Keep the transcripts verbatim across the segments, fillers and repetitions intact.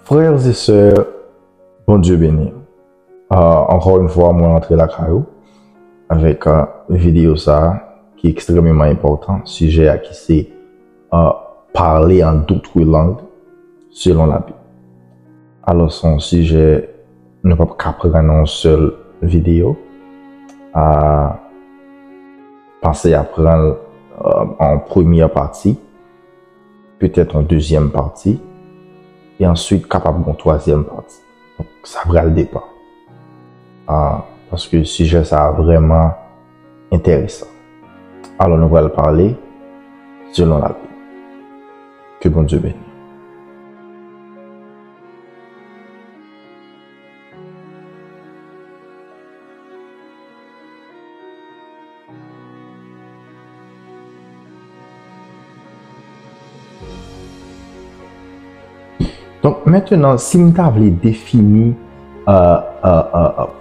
Frères et sœurs, Bondye beni. Ankò yon fwa, mwen antre lakay ou avèk videyo sa a ki ekstrèmeman enpòtan. Sijè a ki se pale an dòt lang selon Labib. Alò, se yon sijè nou p ap ka pran nan yon sèl videyo. Panse a pran l an premyè pati, petèt yon dezyèm pati, e answit kapab gen yon twazyèm pati. Donk, sa pral depann. Paske sijè sa a vrèman enteresan. Alò, nou pral pale selon Labib. Ke Bondye beni. Donk, mentnan, si m ta vle defini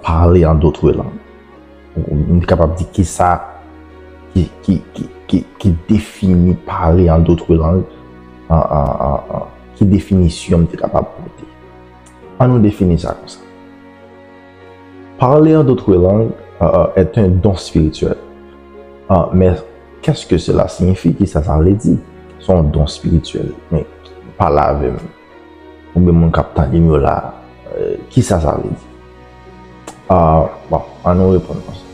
pale an dòt lang, m te kapab di kisa ki, ki, ki, ki, ki defini pale an dòt lang, ki definisyon m te kapab pote. An nou defini sa konsa. Parler en d'autres langues est un don spirituel. Mais qu'est-ce que cela signifie? Kisa sa vle di? Se yon don espirityèl. Men, pale avè m. Oubyen moun k ap tande m yo la, kisa sa vle di? Bon, an nou reponn konsa.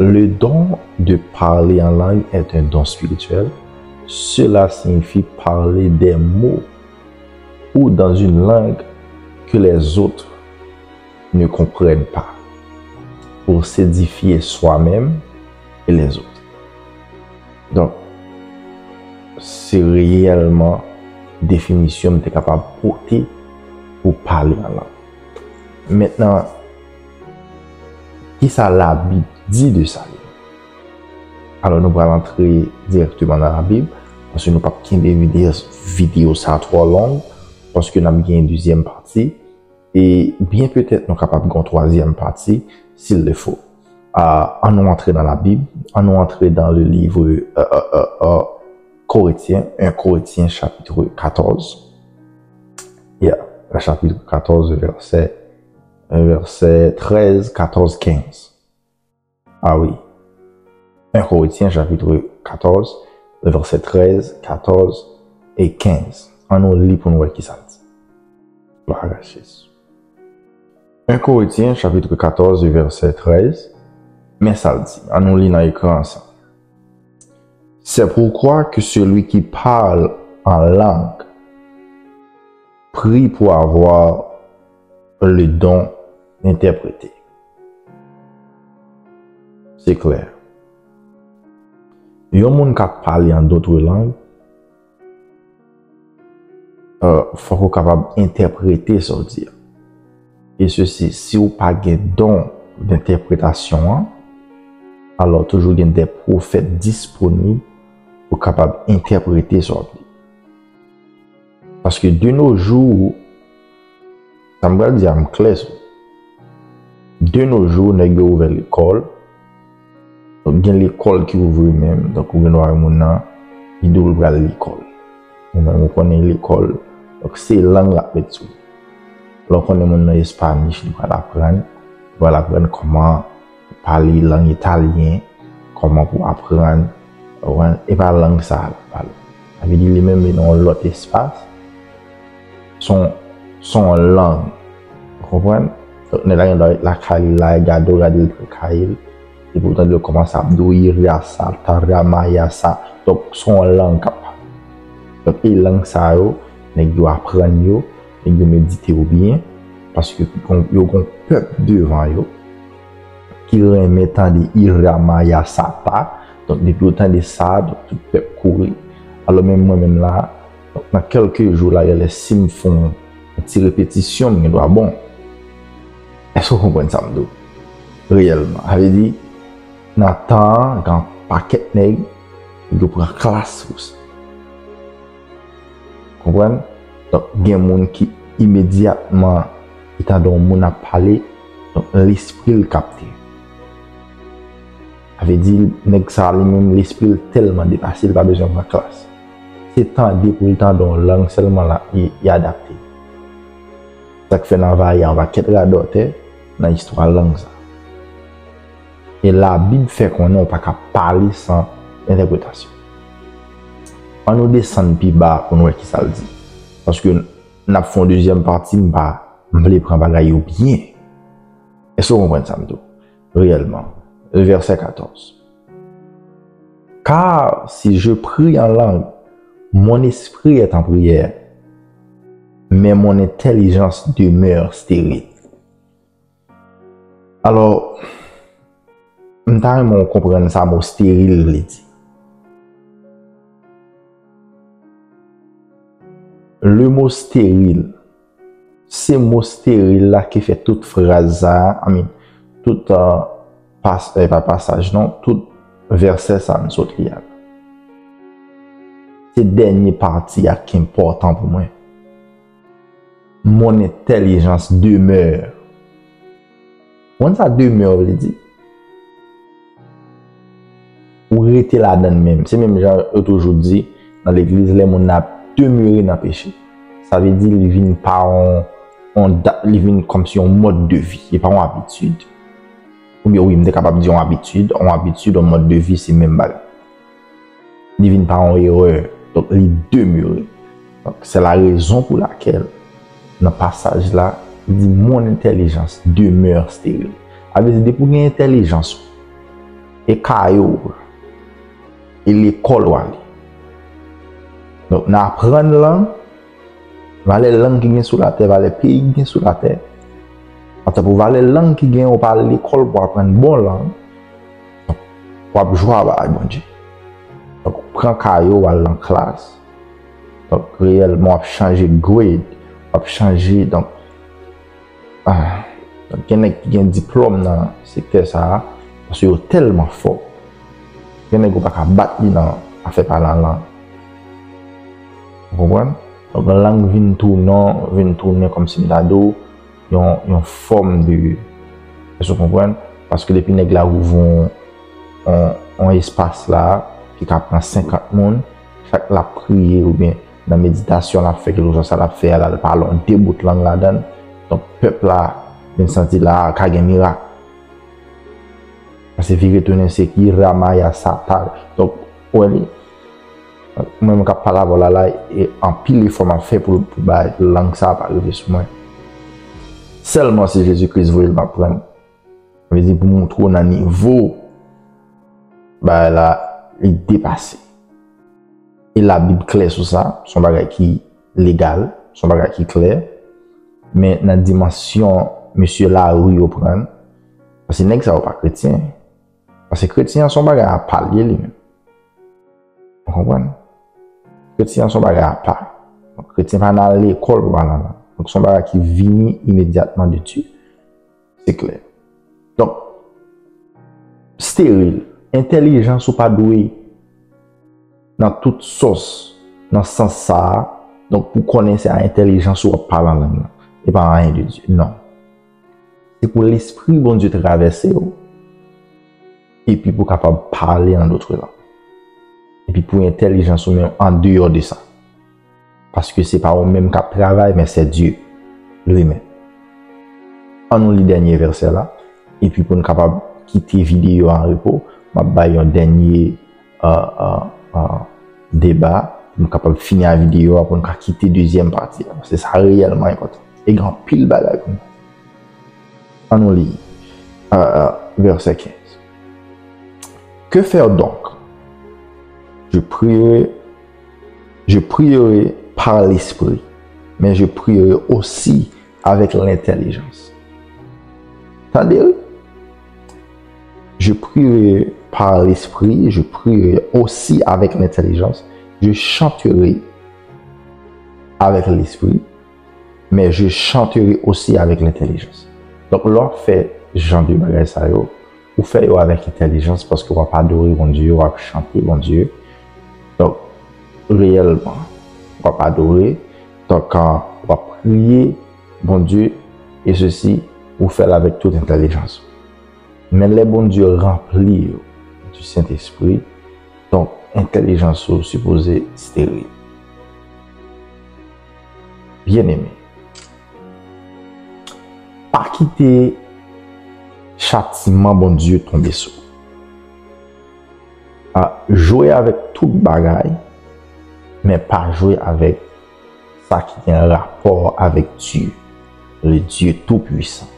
Le don de parler en langue est un don spirituel. Cela signifie parler des mots ou dans une langue que les autres ne comprennent pas pour s'édifier soi-même et les autres. Donk, se reyèlman definisyon m te kapab pote pou pale an lang. Mentnan, kisa Labib di de sa menm? Alò, nou pral antre dirèkteman nan Labib, paske nou p ap kenbe videyo, videyo sa twò long, paske n ap gen dezyèm pati, e byen petèt nou kapab gen yon twazyèm pati, s'il le faut. An nou antre nan Labib, an nou antre dans le livre Korentyen, un Korentyen chapitre quatorze. Yeah, le chapitre quatorze, verset, verset treize, quatorze, quinze. Ah oui. Un Korentyen chapitre quatorze, le verset treize, quatorze et quinze. An nou li pou nou wè kisa l di. Glwa a Jezi. Un Korentyen chapitre quatorze, verset treize. Men sa l di. An nou li nan ekran ansanm. C'est pourquoi que celui qui parle en langue prie pour avoir le don d'interpréter. Se klè. Yon moun k ap pale an dòt lang, fòk ou kapab entèprete sa w di a. E sesi, si w pa gen don dentèpretasyon an, alò toujou gen de pwofèt disponib pou kapab entèprete sa w ap li. Paske de nos jours, sa m pral di a, m klè sou. De nos jours, nèg yo ouvè lekòl. Donk, gen lekòl ki ouvri menm. Donk, ou gen dwa wè moun nan, li di w l pral lekòl. Ou menm, ou konnen lekòl. Donk, se lang l ap met sou li. Lè w konnen moun nan Espanich, li pral aprann. Li pral aprann kòman pale lang italyen, kòman pou aprann, ou konprann? E pa lang sa a l ap pale. Sa vle di li menm li nan yon lòt espas. Se yon, se yon lang. Ou konprann? Donk, nèg la gen dwa ret lakay li la, e gade w, gade l pran kaye l. Epi w tande l kòmanse ap di w, "Ira sa, tara maya sa." Donk, se yon lang k ap pale. Donk, e lang sa yo, nèg yo aprann yo, nèg yo medite yo byen, paske yo gon pèp devan yo ki renmen tande ira maya sata. Donk, depi yo tande sa, donk, tout pèp kouri. Alò, menm mwen menm la, donk, nan kèlke jou la, genlè si m fè yon ti repetisyon, m gen dwa bon. Èske w konprann sa m di w? Reyèlman. Sa vle di, nan tan an, gen yon pakèt nèg, yo pran klas pou sa. Konprann? Donk, gen moun ki imedyatman li tande yon moun ap pale, donk, lespri l kapte. Sa vle di, nèg sa a li menm, lespri l tèlman depase, li pa bezwen pran klas. Se tande pou l tande yon lang sèlman la, li, li adapte. Sa k fè n anvayi yon pakèt radòtè nan istwa lang sa. E Labib fè konnen w pa ka pale san entèpretasyon. Ann nou desann pi ba pou n wè kisa l di. Paske n ap fè yon dezyèm pati, m pa, m vle pran bagay yo byen. Èske w konprann sa m di w? Reyèlman. Vèsè katòz. Car si je prie en langue, mon esprit est en prière, mais mon intelligence demeure stérile. Alò, m ta renmen w konprann sa mo steril vle di. Le mot stérile, se mo steril la ki fè tout fraz sa a, I mean, tout, uh, pas, eh, pa pasaj non, tout vèsè sa a m sot li a. Se dènye pati a ki enpòtan pou mwen. Mon intelligence demeure. Ou konn sa demeure vle di? Ou rete ladan l menm. Se menm jan yo toujou di nan legliz, lè moun nan ap demere nan peche. Sa vle di li vin pa yon, yon da-, li vin kòmsi yon mòd de vi, li pa yon abitid. Oubyen wi, m te kapab di yon abitid, yon abitid, yon mòd de vi, se menm bagay. Li vin pa yon erè, donk li demere. Donk, c'est la raison pour laquelle, nan pasaj la, li di, mon intelligence demeure stérile. Sa vle di, depi w gen entèlijans ou, e kay ou, e lekòl w ale. Donk, nan aprann lang, valè lang ki gen sou latè, valè peyi ki gen sou latè. Antanpou valè lang ki gen, ou pa al lekòl pou aprann bon lang, w ap jwe avèk Bondye. Donk, pran kay ou, w al nan klas. Donk, reyèlman, w ap chanje grade, w ap chanje, donk, ah, donk, gen nèg ki gen diplòm nan sektè sa a, paske yo tèlman fò. Gen nèg ou pa ka bat li nan afè pale an lang. Ou konprann? Donk, lang vin tounen, vin tounen kòmsi m ta di w, yon, yon fòm de, èske w konprann? Paske depi nèg la ouvri yon, yon, yon espas la, ki ka pran senkant moun, chak l ap priye oubyen nan meditasyon l ap fè, kèlkeswa sa l ap fè a, l al pale yon de bout lang ladan l. Donk, pèp la vin santi la ka gen mirak. Paske vire tounen se ki ramaya satal. Donk, ou wè li, mwen menm k ap pale avè w la, la, e anpil efò m ap fè pou, pou bay lang sa a pa rive sou mwen. Sèlman si Jezi Kris voye l, m ap pran l. Sa vle di pou montre w nan nivo bagay la, li depase. E Labib klè sou sa, se yon bagay ki legal, se yon bagay ki klè. Men nan dimansyon mesye lari yo pran l, paske nèg sa yo pa kretyen. Paske kretyen an se yon bagay apa l ye li menm. Ou konprann? Kretyen an se yon bagay apa. Donk, kretyen pa nan lekòl pou pale an lang. Donk, se yon bagay ki vini imedyatman de Dye. Se klè. Donk, steril, entèlijans ou pa dwe nan tout sòs, nan sans sa a. Donk, pou konnen se a entèlijans ou w ap pale an lang nan, e pa anyen de Dye. Non. Se pou Lespri Bondye travèse w, epi pou w kapab pale an dòt lang. Epi pou entèlijans ou menm andeyò de sa. Paske se pa ou menm k ap travay, men se Dye li menm. An nou li dènye vèsè la, epi pou n kapab kite videyo a an repo, m ap bay yon dènye, euh, euh, euh, deba, pou n kapab fini ak videyo a, pou n ka kite dezyèm pati a. Paske sa reyèlman enpòtan. E gen anpil bagay pou n. An nou li, euh, euh, vèsè kenz. Que faire donc? Je prierai, je prierai par l'esprit, mais je prierai aussi avec l'intelligence. Tande, wi. Je prierai par l'esprit, je prierai aussi avec l'intelligence. Je chanterai avec l'esprit, mais je chanterai aussi avec l'intelligence. Donk, lè w ap fè jan de bagay sa yo, ou fè yo avèk entèlijans paske w ap adore Bondye, w ap chante Bondye. Donk, reyèlman, w ap adore. Donk, w ap priye Bondye, e sesi, ou fè l avèk tout entèlijans ou. Men lè Bondye ranpli w di Sentespri, donk, entèlijans ou sipoze steril. Byeneme, Pa kite chatiman Bondye tonbe sou ou. A, jwe avèk tout bagay, men pa jwe avèk sa ki gen rapò avèk Dye, le Dieu Tout-Puissant.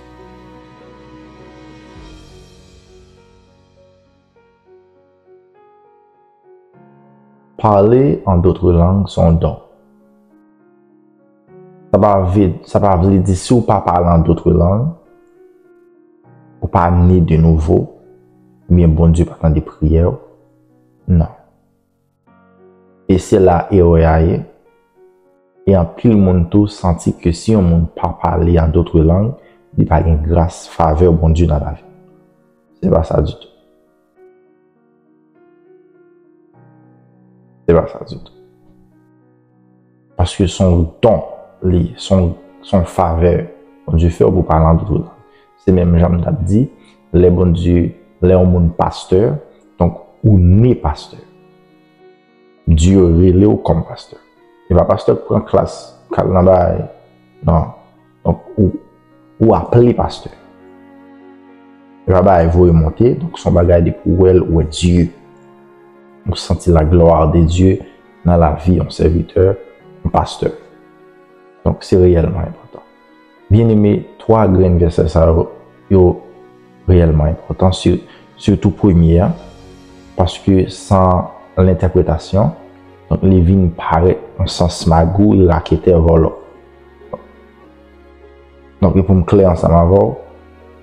Pale an dòt lang se yon don. Sa pa vle, sa pa vle di si w pa pale an dòt lang, ou pa ne de nouvo, oubyen Bondye pa tande priyè w. Non. E se la erè a ye. E anpil moun tou santi ke si yon moun pa pale an dòt lang, li pa gen gras, favè Bondye nan lavi. Se pa sa ditou. Se pa sa ditou. Paske se yon don li, se yon, se yon favè Bondye fè w pou w pale an dòt lang. Se menm jan m t ap di, lè Bondye, lè yon moun pastè, donk ou ne pastè. Dye rele w kòm pastè. E pa pastè k pran klas, k al nan bagay. Non. Donk, ou, ou aple pastè. E pa bagay voye monte, donk, se yon bagay depi ou wè l, ou wè Dye. Ou santi la gloire de Dieu nan lavi yon sèvitè, yon pastè. Donk, se reyèlman enpòtan. Byeneme, twa grenn vèsè sa yo, yo reyèlman enpòtan, si-, sitou premye a, paske san lentèpretasyon, donk, li vin parèt yon sans magouy, raketè, vòlò. Donk, e pou m klè ansanm avè w,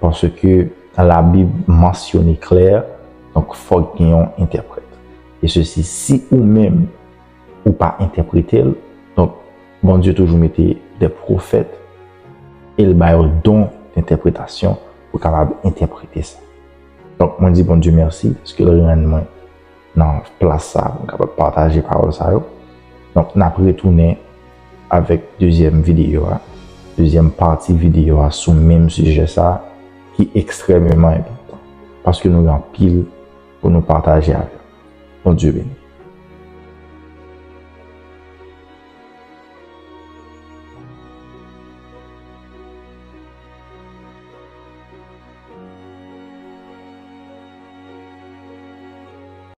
paske Labib mansyone klè, donk, fòk gen yon entèprèt. E sesi, si ou menm, ou pa entèprete l, donk, Bondye toujou mete de pwofèt e l ba yo don dentèpretasyon pou kapab entèprete sa. Donk, mwen di Bondye mèsi, paske l rann mwen nan plas sa a pou m kapab pataje pawòl sa yo. Donk, n ap retounen avèk dezyèm videyo a, dezyèm pati videyo a sou menm sijè sa a ki ekstrèmeman enpòtan, paske nou gen anpil pou nou pataje avè w. Bondye beni.